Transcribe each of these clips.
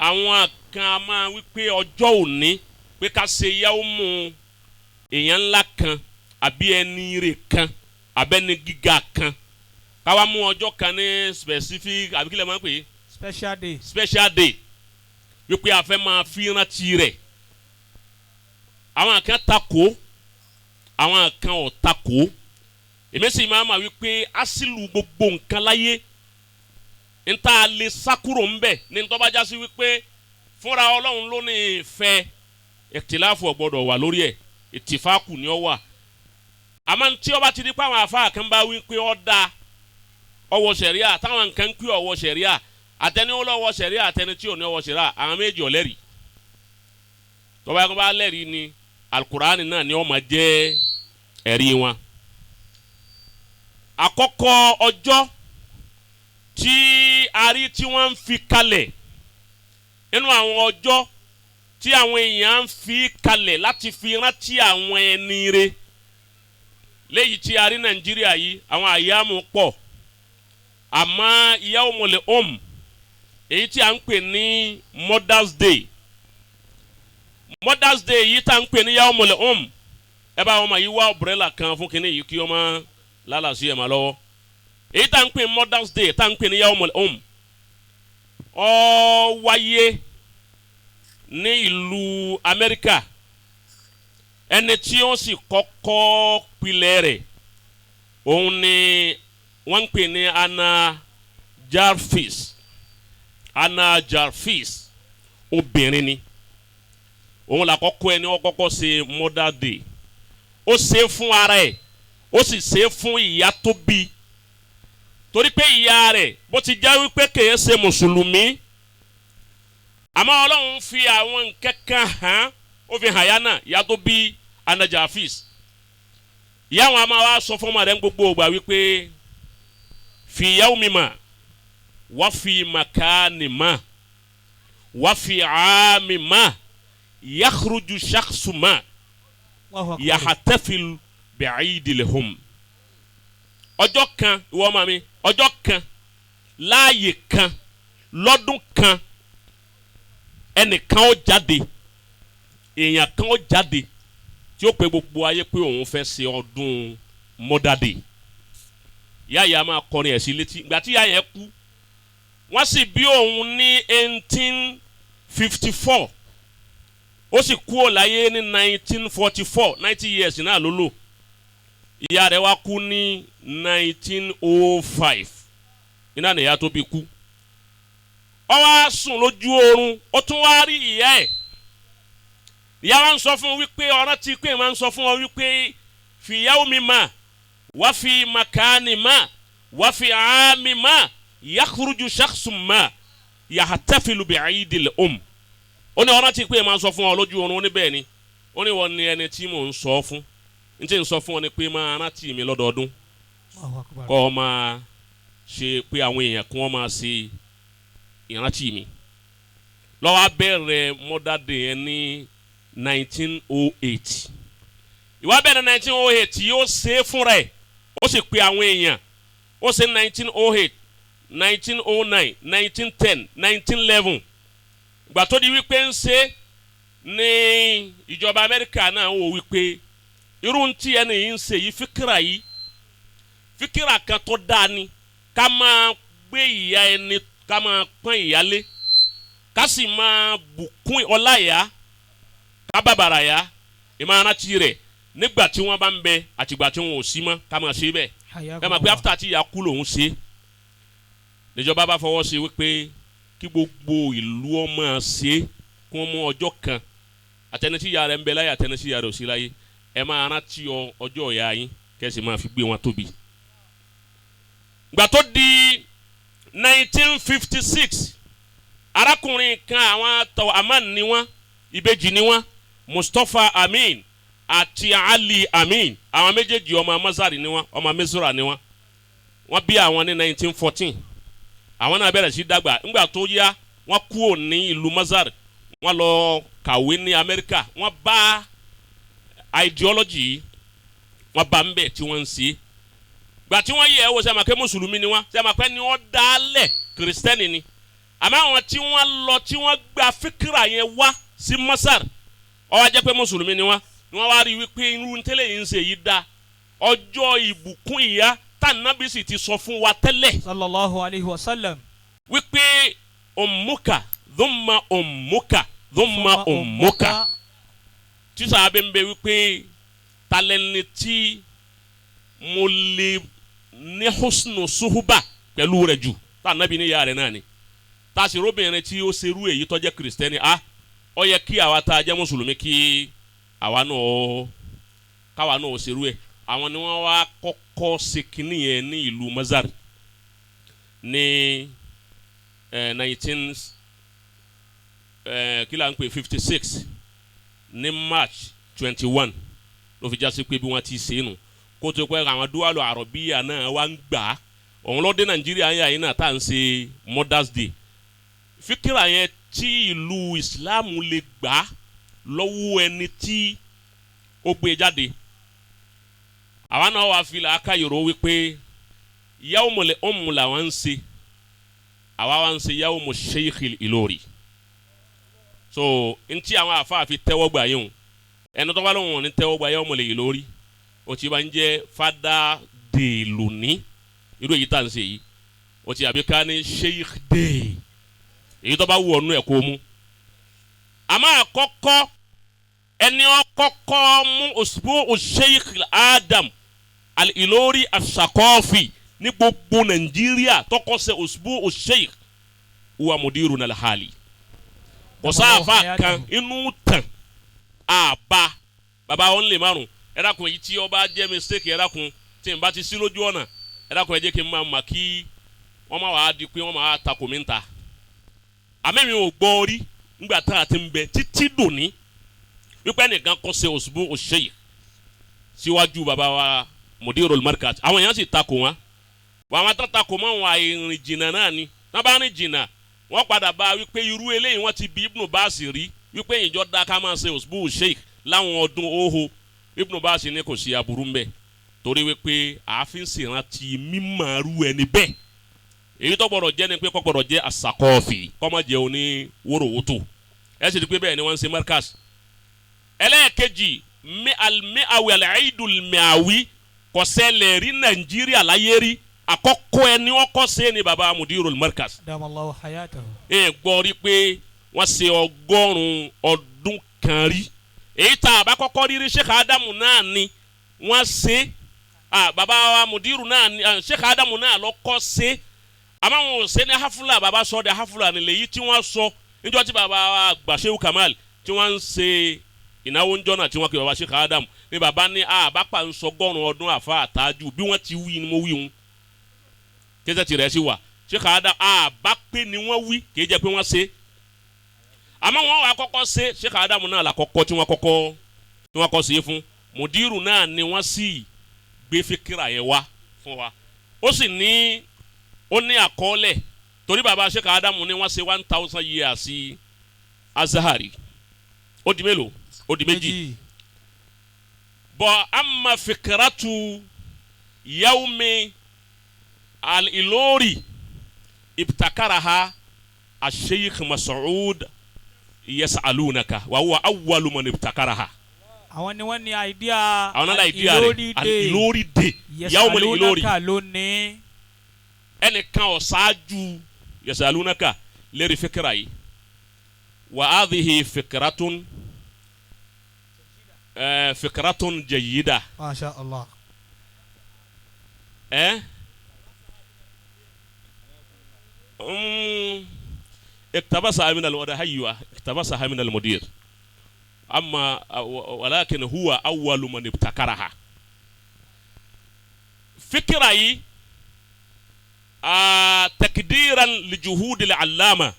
Àwọn kan a máa wí pé ọjọ́ òní pé ká ṣe yáwó mú èèyàn ńlá kan àbí ẹni ire kan àbẹ́ni gíga kan, káwá mú ọjọ́ kan ní specific, àbí kí lè máa ń pè é? Special day. Special day, wípé a fẹ́ máa fi rántí rẹ̀. Àwọn kan takò, àwọn kan ò takò. Èmi sì máa ma wípé asilu gbogbo nǹkan láyé nta lè sakuro ńbẹ ní ntọ́bajá sí wípé fúnra Ọlọ́run ló ní ìfẹ́ ìtìláfù ọ̀gbọ́dọ̀ wà lórí ẹ̀, ìtìfákù ni ó wà. Àmọ́ tí ó bá ti di pé àwọn afáà kan bá wí pé ó dáa, ọwọ́ sẹ̀ríà, táwọn nǹkan ń pè ọwọ́ sẹ̀ríà, àtẹni ó lọ́wọ́ sẹ̀ríà, àtẹni tí ò ní ọwọ́ sẹ̀ríà, àwọn méjì ò lẹ́rìí. Tọ́ba yẹn kó bá lẹ́rìí ni alukurani náà ni ó máa jẹ́ ẹ̀rí wọn. Àkọ́kọ́ ọjọ́ tí a rí tí wọ́n ń fi kalẹ̀ nínú àwọn ọjọ́ tí àwọn èèyàn ń fi kalẹ̀ láti fi rántí àwọn ẹni re léyìí tí a rí Nàìjíríà yìí, àwọn àyàmú pọ̀, àmọ́ Yawmul Umm, èyí tí a ń pè ní Mother's Day, Mother's Day yìí tá a ń pè ní Yawmul Umm. Ẹ bá wọn ma yí wá umbrella kan fún kinní yìí kí wọ́n máa lálàsí ẹ̀ máa lọ́wọ́. Èyí tá a ń pè ní Mother's Day, tá a ń pè ní Yawmul Umm, ó wáyé ní ìlú Amẹ́ríkà. Ẹni tí ó sì kọ́kọ́ pilẹ̀ rẹ̀, òun ni wọ́n ń pè ní Anna Jarvis. Anna Jarvis, obìnrin ni. Òun là kọ́kọ́ ẹni ó kọ́kọ́ ṣe Mother Day. Ó ṣe é fún ara ẹ̀, ó sì ṣe é fún ìyá tó bí, torí pé ìyá rẹ̀, bó ti jẹ́ wípé kìí ṣe mùsùlùmí, àmọ́ Ọlọ́run fi àwọn nǹkan kan hàn, ó fi hàn yá náà, ìyá tó bí Anna Jarvis. Ìyá àwọn a máa wá sọ fún ọmọ rẹ̀ ń gbogbo ìgbà wípé fi yawmi ma wa fi makani ma wa fi aami ma yakhruju shakhsu ma Allahu akbar. yahtafil bi'idil hum. Ọjọ́ kan, ìwọ ọmọ mi, ọjọ́ kan, láàyè kan, lọ́dún kan, ẹnìkan ó jáde, èèyàn kan ó jáde tí ó pe gbogbo ayé pé òun fẹ́ ṣe ọdún Mother Day. Ìyá ìyá máa kọrin ẹ̀ sí létí. Ìgbà tí ìyá yẹn kú, wọ́n sì bí òun ní 1854, ó sì kú ò láyé ní 1944. 90 years náà ló lò. Ìyá rẹ̀ wá kú ní 1905. Iná nìyá tó bí kú. Ó wá sùn lójú oorun, ó tún wá rí ìyá ẹ̀. Ìyá wa ń sọ fún un wípé ọ̀rọ̀ tí pé máa ń sọ fún ọ wípé fi yawmi ma wa fi makani ma wa fi aami ma yakhruju shakhsun ma yahtafilu bi'idil um. Ó ní ọ̀rọ̀ tí pé máa ń sọ fún ọ lójú oorun. Ó ní bẹ́ẹ̀ ni. Ó ní wọ́n ní ẹni tí mò ń sọ fún, n tí ń sọ fún ọ ni pé máa rántí mi lọ́dọọdún. Allahu akbar. Kọ́ ọ máa ṣe pé àwọn èèyàn kí wọ́n máa ṣe ìrántí mi. Lọ́wọ́ abẹ́rẹ́ Mother Day yẹn ní 1908. Ìwà bẹ̀rẹ̀ 1908, yóò ṣe é fúnra ẹ̀, ó sì pe àwọn èèyàn. Ó ṣe 1908, 1909, 1910, 1911. Ìgbà tó di wípé ń ṣe ní ìjọba Amẹ́ríkà náà wò wípé irú tí ẹni yìí ń ṣe yìí, fíkìrà yìí, fíkìrà kan tó dáa ni ká máa gbé ìyá ẹni, ká máa pọ́n ìyálé, ká sì máa bùkún ọlá ìyá, ká bàbàrà yá, ìmáa rántí rẹ̀ nígbà tí wọ́n bá ń bẹ àtìgbà tí wọ́n ò sí mọ́, ká máa ṣe bẹ́ẹ̀. Ẹ máa pé after tí ìyá kú lòun ṣe. Níjọba bá fọwọ́ sí wípé kí gbogbo ìlú ó máa ṣe, kí wọ́n mú ọjọ́ kan, àtẹni tí ìyá rẹ̀ ń bẹ láyé, àtẹni tí ìyá rẹ̀ ò sí láyé, ẹ máa rántí ọjọ́ ìyá yín, kẹ́sì máa fi gbé wọn tóbi. Gbà tó di 1956, arákùnrin kan, àwọn tọ aman ni wọ́n, ìbejì ni wọ́n, Mustapha Amin àti Ali Amin. Àwọn méjèèjì, ọmọ Mazari ni wọ́n, ọmọ Misra ni wọ́n. Wọ́n bí àwọn ní 1914. Àwọn náà bẹ̀rẹ̀ sí dàgbà. Ńgbà tó yá, wọ́n kúrò ní ìlú Mazar, wọ́n lọ kàwé ní Amẹ́ríkà. Wọ́n bá ideology yìí, wọ́n bá ń bẹ̀ tí wọ́n ń ṣe. Gbà tí wọ́n yẹ ẹ wo, sẹ́mi àkẹ́ mùsùlùmí ni wọ́n, sẹ́mi àkẹ́ ni wọ́n dálẹ̀, kìrìsìtẹ́nì ni. Àmọ́ àwọn tí wọ́n lọ tí wọ́n gba fíkìrà yẹn wá sí Masar, ó wá jẹ́ pé mùsùlùmí ni wọ́n ni wọ́n wá rí wípé irú tẹ́lẹ̀ yìí ń ṣe yìí dá ọjọ́ ìbùkún ìyá tànàbí sì ti sọ fún wa tẹ́lẹ̀ Sallallahu alayhi wa sallam. wípé ummuka thumma ummuka thumma ummuka, tí sàbẹ̀ ń bẹ wípé talẹ́ni tí mo lè ní husnu suhuba pẹ̀lú rẹ̀ jù, tànàbí ní ìyá rẹ̀ náà ni. Tàṣírò obìnrin tí ó ṣerú èyí tó jẹ́ kìrìsìtẹ́nì, a ó yẹ kí àwa tá a jẹ́ mùsùlùmí kí àwa náà káwa náà ó ṣerú ẹ̀. Àwọn ni wọ́n wá kọ́kọ́ ṣe kínní yẹn ní ìlú Mazar ní 19 kí là ń pè 56 ní March 21 ló fi jásí pé bí wọ́n ti ṣe é nù kó tó pẹ́ àwọn duwalu àrọ̀bíyà náà wá ń gbà á. Òun ló dé Nàìjíríà yẹn àyìn náà tá à ń ṣe Mother's Day. Fíkìrà yẹn tí ìlú Islam lè gbà á lọ́wọ́ ẹni tí ó gbé jáde, àwa náà wàá fi làákàyèrò wípé yawmul umm làwọn ń ṣe, àwa wá ń ṣe yawmu Sheikh Ìlọrin. So ntí àwọn àfáà fi tẹ́wọ́ gbà yín o, ẹni tó bá lóun ò ní tẹ́wọ́ gbà yawmul Ìlọrin, o ti bá ń jẹ́ Father Day lónìí, irú èyí tá à ń ṣe yìí, o ti àbí ká ní Sheikh Day, èyí tó bá wù ọ́nú ẹ̀ kó mú. Àmọ́ àkọ́kọ́ ẹni ọkọ́kọ́ mú usbu Sheikh Adam Al-Ilori As-Saqafi ní gbogbo Nàìjíríà tọkọ ṣe usbu Sheikh wa mudiruna al-hali, kò sáfà kan inú tàn àbá bàbá wọn lè márùn. Ẹ dákun, èyí tí ó bá jẹ́ mistake, ẹ dákun, tí n bá ti sí lójú ọ̀nà, ẹ dákun, ẹ jẹ́ kí n máa mà kí wọ́n má wàá di pé wọ́n máa takò mí ń ta. Àmì mi ò gbọ́ rí nígbà tá a ti ń bẹ títí dòní wípé ẹnìkan kọ́ ṣe usbu Sheikh síwájú bàbá wa mudirul markaz. Àwọn èèyàn sì takò wọn. Wọn àwọn tó takò mọ́ wọn, àìrìn jìnnà náà ni wọ́n bá rìn jìnnà, wọ́n padà bá wípé irú eléyìí wọ́n ti bí Ibn Baz rí wípé ìjọ dá ká máa ṣe usbu Sheikh láwọn ọdún óho. Ibn Baz ní kò sí aburú mbẹ, torí wípé ààfin ṣèrántí mímọ̀ arú ẹni bẹ́ẹ̀. Èyí tó gbọdọ̀ jẹ́ ni pé kó gbọdọ̀ jẹ́ asakọ́ọ̀fì, kó má jẹ́ oní wóróworó. Ẹ sì rí pé bẹ́ẹ̀ ni wọ́n ń ṣe markaz. Ẹlẹ́ẹ̀kejì, al-mi'awi al-eidul mi'awi kò ṣẹlẹ̀ rí Nàìjíríà láyé rí. Àkọ́kọ́ ẹni wọ́n kọ́ ṣe ni baba mudirul markaz. Damallahu hayatahu. Ẹ gbọ́ rí pé wọ́n ṣe 100 ọdún kan rí. Èyí tá a bá kọ́kọ́ rí rí, Sheikh Adamu náà ni wọ́n ṣe, baba wa mudiru náà ni, Sheikh Adamu náà lọ kọ́ ṣe. Àmọ́ wọn ò ṣe ní hafula. Baba sọ de hafula ni lèyí tí wọ́n sọ níjọ́ tí baba wa àgbà Shehu Kamal tí wọ́n ń ṣe ìnáwó ńjọ́ náà tí wọ́n kí baba Sheikh Adamu ní baba ní àbápa ń sọ 100 ọdún àfa àtàjù. Bí wọ́n ti wí ni mo wí wọn kéṣẹ́ tirẹ̀ sí wa. Sheikh Adamu àbá pé ni wọ́n wí, kì í jẹ́ pé wọ́n ṣe. Àmọ́ wọ́n wà kọ́kọ́ ṣe, Sheikh Adamu náà là kọ́kọ́ tí wọ́n kọ́kọ́ tí wọ́n kọ́ ṣe fún mùdírù náà ni wọ́n sì gbé fíkìrà yẹn wá fún wa. Ó sì ní ó ní àkọọ́lẹ̀, torí baba Sheikh Adamu ni wọ́n ṣe 1000 years sí Azahari. Ó di mélòó? Ó di méjì. Bọ̀ amma fikiratu yawmi al-Ilori ibtakaraha asheikh Mas'ud yasalunaka wa huwa awwalu man ibtakaraha. Àwọn ni wọ́n ní idea. Àwọn náà idea rẹ̀, al-Ilori Day, yawm al-Ilori. Yasalunaka ló ní. Ẹnìkan ò ṣáájú yasalunaka lérí fikira yìí. Wa hadhihi fikiratun jayyida. Masha Allah. اقتبسها من الوضع، أيوة، اقتبسها من المدير، أما ولكن هو أول من ابتكرها. فكرة تقديرا لجهود العلامة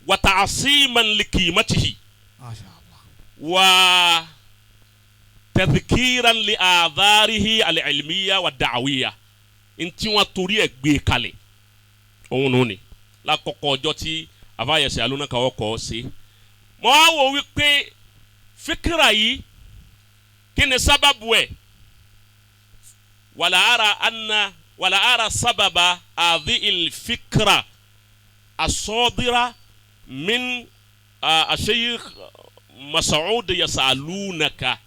وتعصيما لقيمته ما شاء الله وتذكيرا لآثاره العلمية والدعوية. Ntí wọn torí ẹ̀ gbé kalẹ̀ òun nù ni lákọ̀ọ́kọ́ ọjọ́ tí àfàyẹsẹ̀ alónàkà ọkọ̀ ṣe. Mo á wò wípé fíkìrà yìí, kí ni sábàbù ẹ̀? Wàlà ara anna wàlà ara sábàbà àdí ìlfíkìrà. Asọ́dira min Sheikh Mas'ud yasalunaka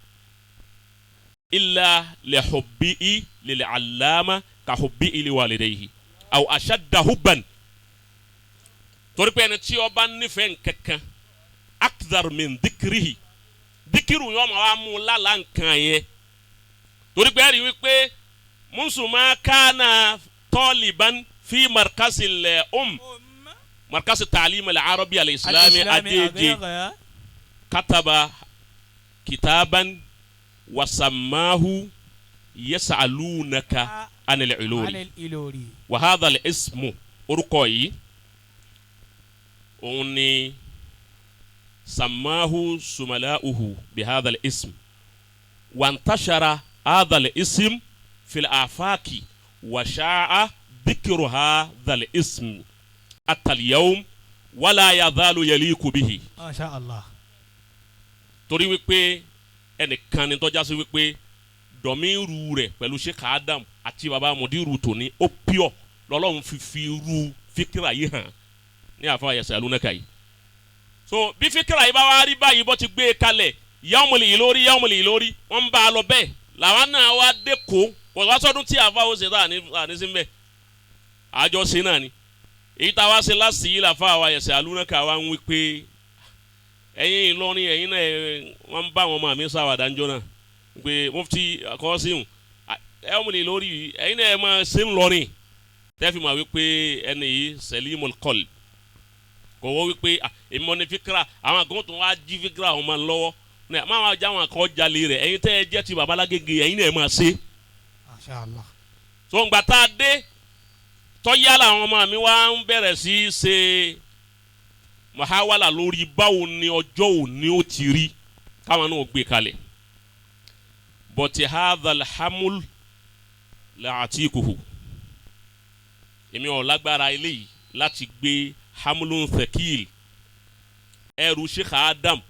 illa lihubbihi lil'allama ka hubbihi liwalidayhi aw ashadda hubban. Torí pé ẹni tí ó bá nífẹ̀ẹ́ nkankan akthar min dhikrihi, díkìrù yóò máa wá mú lálàá nǹkan yẹn. Torí pé ẹ̀rí wípé mùsùlùmá kánà taliban fi markazil markaz ta'lim al-arabi al-islami Agege kataba kitaban wasamahu yasalunaka anil ilori wa hadha al-ismu, orúkọ yìí òun ni samahu sumala'uhu bihadha al-ism wantashara hadha al-ism fil afaki wa sha'a dhikru hadha al-ism hatta al-yawm wala yazalu yaliku bihi. Masha Allah. Torí wípé ẹnìkan ni tọ́já sí wípé dọ̀míru rẹ̀ pẹ̀lú Sheikh Adam àti baba mudiru tòní ó pure lọ́lọ́run fi ru fíkìrà yìí hàn ní àfa yasalunaka yìí. So bí fíkìrà yìí bá wá rí báyìí bọ́ ti gbé e kalẹ̀ Yawmul Ilori Yawmul Ilori wọ́n ń bá a lọ bẹ́ẹ̀ làwọn náà wá dé kó kò wá sọ́dún tí àfa ó ṣe tá àní sí mbẹ́ àjọ ṣe náà ni èyí tá a wá ṣe láti yìí làfa àwa yasalunaka wa ń wí pé ẹ̀yin Ìlọrin ẹ̀yin náà wọ́n ń bá àwọn ọmọ mi sáwàdà ńjọ́ náà pé mufti Qasim Yawmul Ilori ẹ̀yin náà ẹ̀ máa ṣe ń lọrin tẹ́fì máa wí pé ẹni yìí Salimul Qalb kò wọ́n wípé èmi mọ̀ ní fíkra àwọn àgọ́ tó wá jí fíkra àwọn máa ń lọ́wọ́ máa wá já àwọn kan jalè rẹ̀ ẹ̀yin tẹ́ ẹ jẹ́ ti babalágége ẹ̀yin náà ẹ̀ máa ṣe. Masha Allah. So ǹgbà tá a dé tọ́yá làwọn ọmọ mi wá ń bẹ̀rẹ̀ sí í ṣe muhawala lórí báwo ni ọjọ́ òní ó ti rí káwọn náà gbé kalẹ̀ bọ̀tí hadhal hamul la'atikuhu èmi ò lágbára eléyìí láti gbé hamlun thakil ẹrù Sheikh Adam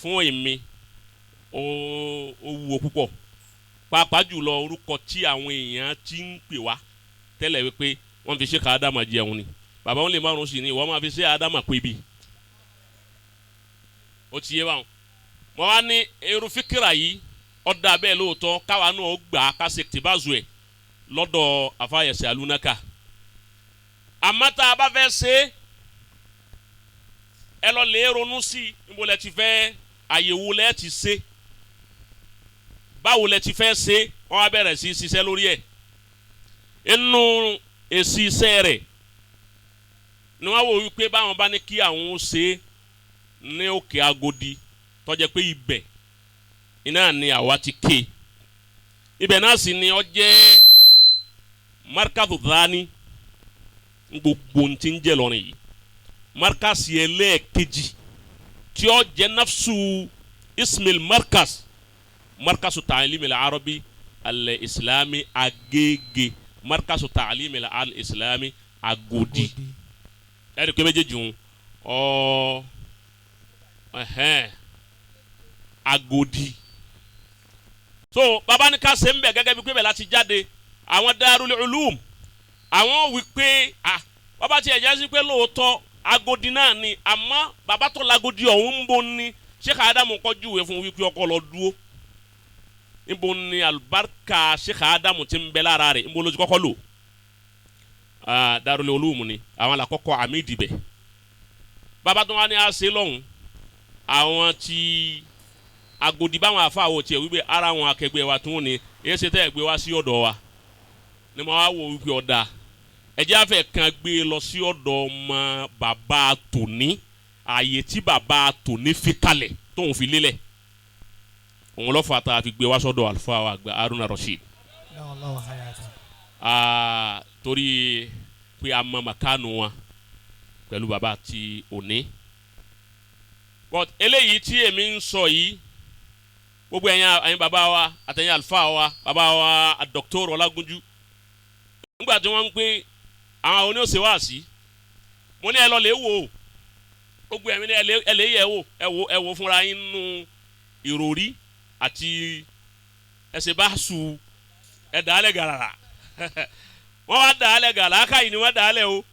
fún èmi ó wúwo púpọ̀ pàápàá jùlọ orúkọ tí àwọn èèyàn ti ń pè wá tẹ́lẹ̀ wípé wọ́n fi Sheikh Adam jẹun ni bàbá wọn lè márùn sí ni wọ́n máa fi Sheikh Adam pé bi ó ti yé báwọn. Mo wá ní irú fíkìrà yìí ọ̀dà bẹ́ẹ̀ lóòótọ́ káwa náà gbà á ká ṣe tìbázù ẹ̀ lọ́dọ̀ àfàyẹ̀sẹ̀ alúnáka àmọ́ tá a bá fẹ́ ṣe ẹ lọ lè ronú sí i níbo lẹ ti fẹ́ àyèwò lẹ ti ṣe báwo lẹ ti fẹ́ ṣe wọ́n á bẹ̀rẹ̀ sí ṣiṣẹ́ lórí ẹ̀ inú èsì iṣẹ́ rẹ̀ ni wọ́n wò wípé báwọn bá ní kí àwọn ó ṣe ní òkè Agodi tó jẹ́ pé ibẹ̀ iná ni àwa ti ké ibẹ̀ náà sì ni ó jẹ́ markazu dhani gbogbo ntí ń jẹ́ lọ́rin yìí markas ẹlẹ́ẹ̀kejì tí ó jẹ́ nafsu ismail markas markasu ta'alim al-arabi al-islami Agege markasu ta'alim al-islami Agodi ẹ̀rí pé méjèèjì ń ọ ẹ̀hẹ́n Agodi. So baba ní ká ṣe ń bẹ̀ gẹ́gẹ́ bí pé bẹ̀ láti jáde àwọn Darul Ulum àwọn wí pé ah bàbá tiẹ̀ jẹ́ sí pé lóòótọ́ Agodi náà ni àmọ́ bàbá tó lagodi ọ̀hún ń bo ni Sheikh Adamu kọ́ júwe fún wípé ọkọ lọ dúró níbo ni alibarika Sheikh Adamu ti ń bẹ lára rẹ̀ níbo ló ti kọ́kọ́ lò Darul Ulum ni àwọn làkọ́kọ́ àmì ìdìbẹ̀ bàbá tó wá ní àṣẹ lọ́hùn àwọn ti Agodi báwọn afáwọ̀ tiẹ̀ wípé ara àwọn akẹgbẹ́ wa tún ni èyí ṣe tẹ́ ẹ̀ gbé wá sí ọ̀dọ̀ wa ni mo wá wò wípé ọ̀dà ẹjẹ́ afẹ́ kan gbé lọ sí ọ̀dọ̀ ọmọ bàbá tòní ààyè tí bàbá tòní fi kalẹ̀ tóun fi lélẹ̀ òun lọ́fà tá a fi gbé wá sọ́dọ̀ àlùfáà wa àgbà Haruna Rasheed torí pé a mọ màkánu wọn pẹ̀lú bàbá ti òní. But eléyìí tí èmi ń sọ yìí gbogbo ẹ̀yin bàbá wa àtẹ̀yin àlùfáà wa bàbá wa Dr. Ọlágúnjú nígbà tí wọ́n ń pè àwọn oníṣẹ́ wá sí mo ní ẹ lọ lè wò ó gbogbo ẹ̀mí ní ẹ lè yẹ̀ wò ẹ wò ẹ wò fúnra yín nínú ìròrí àti ẹsẹ̀ bá su ẹ dàálẹ̀ gàràrà wọ́n wá dàálẹ̀ gàràrà káyìí ni wọ́n dàálẹ̀ o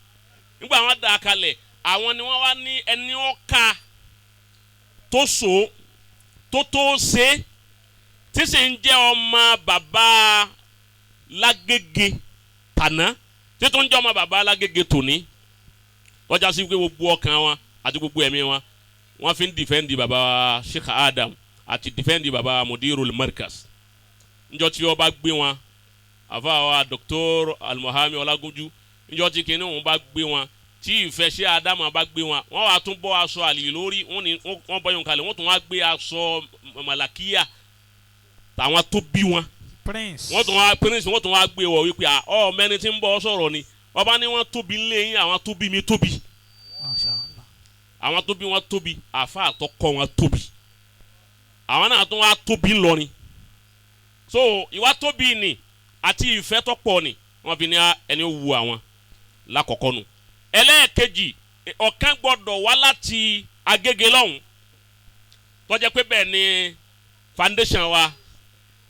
Nígbà wọn dà kalẹ̀, àwọn ni wọ́n wá ní ẹni ọ̀ka tó so tó ṣe tí sì ń jẹ́ ọmọ bàbá Lágége tàná, tí tó ń jẹ́ ọmọ bàbá Lágége tòní, lọ́jà sí pé gbogbo ọkàn wọn àti gbogbo ẹ̀mí wọn wọ́n fi ń dìfẹ́ǹdì bàbá Sheikh Adam àti dìfẹ́ǹdì bàbá Mudirul Markaz. Njọ́ tí wọ́n bá gbé wọn, àfàwà Dr. Almuhami Ọlágúnjú, njọ́ tí kinní wọn bá gbé wọn, tí ìfẹ́ ṣe Ádámù bá gbé wọn, wọ́n wàá tún bọ́ aṣọ àlè lórí, wọ́n ní wọ́n bọ́ yòó kalẹ̀, wọ́n tún wá gbé aṣọ màlàkíyà tàwọn tó bí wọn. Prince. Wọ́n tún wá prince, wọ́n tún wá gbé wọ̀ wípé ọ mẹ́ni tí ń bọ́ sọ̀rọ̀ ni ọba ní wọ́n tóbi ńlẹ̀ yín, àwọn tó bí mi tóbi. Masha Allah. Àwọn tó bí wọn tóbi, àfa àtọkọ wọn tóbi, àwọn náà tún wá tóbi ńlọrin. So ìwà tóbi ni àti ìfẹ́ tó pọ̀ ni wọ́n fi ní ẹni wu àwọn lákọ̀ọ́kọ́ nu. Ẹlẹ́ẹ̀kejì, ọ̀kan gbọ́dọ̀ wá láti Agége lọ́hùn, tó jẹ́ pé bẹ́ẹ̀ ni foundation wa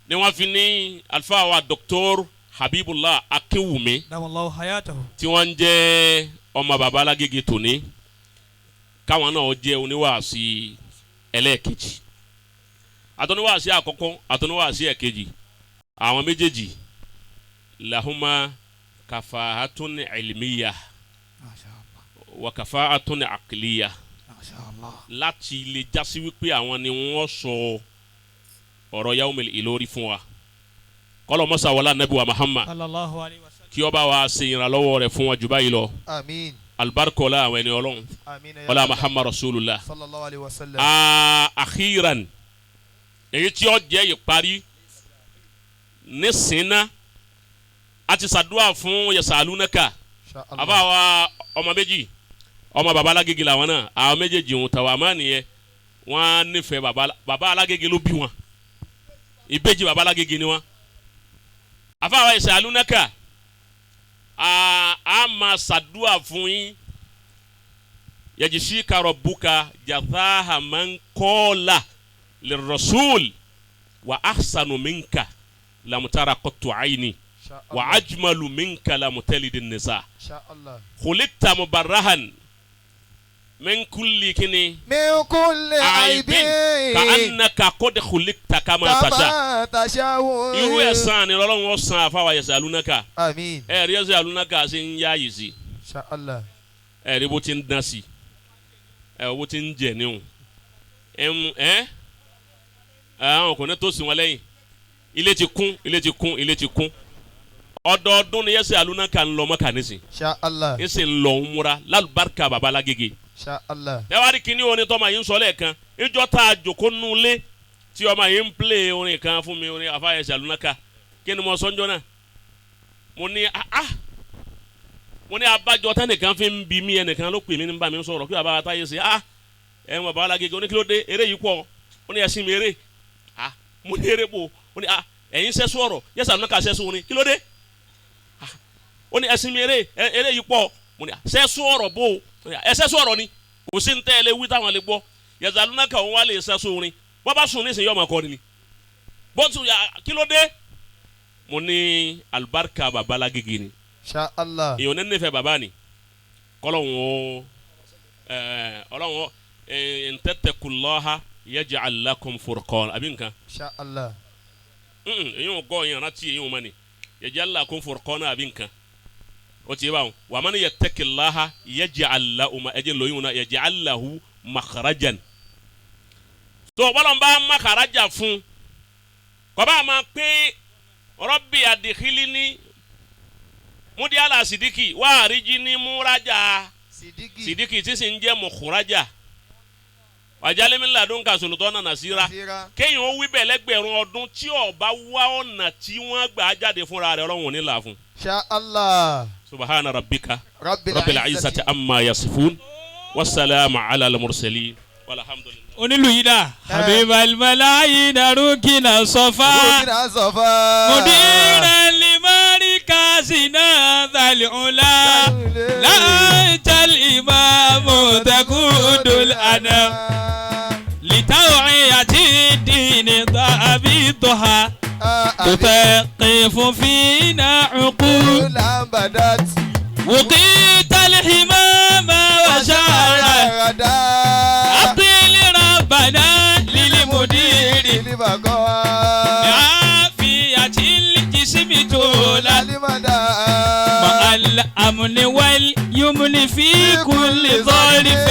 ni wọ́n fi ní alfa wa Dr. Habibullah Akinwumi Damallahu hayatahu. tí wọ́n ń jẹ́ ọmọ baba Lágége tòní, káwọn náà jẹ́ oníwàásí ẹlẹ́ẹ̀kejì. Àtọ́níwàásí àkọ́kọ́, àtọ́níwàásí ẹ̀kejì, àwọn méjèèjì lahuma kafahatun ilmiya Masha Allah. wa kafahatun aqliya, Masha Allah. láti lè jásí wípé àwọn ni wọ́n sọ ọ̀rọ̀ Yawmil Ilori fún wa. Kọ́lọ̀ mọ́sá wọlé anabi wa Muhammad Sallallahu alayhi wa sallam. kí ó bá wa ṣe ìrànlọ́wọ́ rẹ̀ fún wa jù báyìí lọ. Àmín. Alibarika ọlá àwọn ẹni Ọlọ́run. Àmín. Ọlá Muhammad Rasulullah. Sallallahu alayhi wa sallam. Akhiran, èyí tí ó jẹ́ ìparí nísìnyí, a ti ṣàdúrà fún yasalunaka. Insha Allah. Àbá wa ọmọ méjì, ọmọ baba Alágége làwọn náà, àwọn méjèèjì ń tàwa àmọ́ nìyẹn, wọ́n á nífẹ̀ẹ́ baba Alágége ló bí wọn, ìbejì baba Alágége ni wọn. Àbá wa yasalunaka, a máa ṣàdúrà fún yín. Yajishika rabbuka jathaha man qala lirrasul wa ahsanu minka lam tara qattu ayni Insha wa Allah. ajmalu minka lam talid an-nisa Insha Allah. khuliqta mubarrahan min kulli kini Min kulli aibin aibin. ka'annaka qad khuliqta kama tasha. Kama tasha'u. Irú ẹ̀san ni Ọlọ́run ó san àfàwà yasalunaka. Àmín. Ẹ̀rí yasalunaka ṣe ń yá yìí sí, Insha Allah. ẹ̀rí bó ti ń dán sí, ẹ̀ bó ti ń jẹ̀ níhùn ẹ̀ àwọn kò ní tó sí wọn lẹ́yìn. Ilé ti kún, ilé ti kún, ilé ti kún. Ọdọọdún ni yasalunaka ń lọ Mọ́kà nísìn, Insha Allah. ń sì ń lọ ń múra lálùbáríkà baba Alágége. Insha Allah. Ẹ wá rí kíní orin tọ́mọ yìí ń sọ lẹ́ẹ̀kan, ìjọ tá a jòkó nulẹ̀ tí ọmọ yìí ń plé orin kan fún mi, orin àfa yasalunaka, kí ni mo sọ njọ́ náà? Mo ní ah, mo ní abájọ tẹnìkan fi ń bi mí, ẹnìkan ló pè mí ní bá mi sọ̀rọ̀ kí bàbá táyé ṣe ah ẹ ń bàbá Alágége oníkílódé eré yìí pọ̀, ó ní ẹsìn mi eré, ah mo ní eré bò, ó ní ah ẹ̀yin sẹ́sù ọ̀rọ̀ yasalunaka sẹ́sù orin kílódé, ah ó ní ẹsìn mi eré eré yìí pọ̀, mo ní sẹ́sù ọ̀rọ̀ bò, ẹ sẹ́sù ọ̀rọ̀ ni kò sí ní tẹ́ ẹ lé wí táwọn lè gbọ́. Yasalunaka òun wá lè sẹ́sù orin, bọ́ bá sùn nísìnyí ọmọ kọrin ni bọ́tù kílódé. Mo ní alibarika bàbá Alágége ni. Insha Allah. Èèyàn ní nífẹ̀ẹ́ bàbá ni kọ́lọ́hún ó ọlọ́hún ó ntẹ́tẹ̀kùlọ́ha yaj'al lakum furqan àbí nǹkan. Insha Allah. Èyí ò gọ́ èèyàn rántí èyí ò mọ̀ ni yaj'al lakum furqan àbí nǹkan o ti yé báwọn. Wa man yattaqillaha yaj'al lahu ẹjẹ lóyún náà yaj'al lahu makhrajan. Tó bọ́lọ̀ ń bá makhraja fún kọ́ba máa pé rabbi adkhilni mudiala sidiki wa arijini muraja Sidiki. sidiki tí sì ń jẹ́ mukuraja wàjálẹ́mílà ka sultana nasira. Kéèyàn ó wí bẹ́ẹ̀ lẹ́gbẹ̀rún ọdún tí ó bá wá ọ̀nà tí wọ́n gbà jáde fúnra rẹ̀ Ọlọ́run ò ní là fún. Insha Allah. Subhana rabbika Rabbil rabbil izzati amma yasifun wasalaamu ala al-mursalin walhamdulillah. Onílù yìí dà. Habibal malayina rukina sọfà. Rukina sọfà. Mudira limari kasina dhaliula. Láìtal imamu takudul anam. Litawiyati dini dhabituha. Tutaqifu fina uqul. Lambadat. وقيت الحمى بقاء بعافية الجسم طول المدى مع الأمن واليمن في كل ظرف.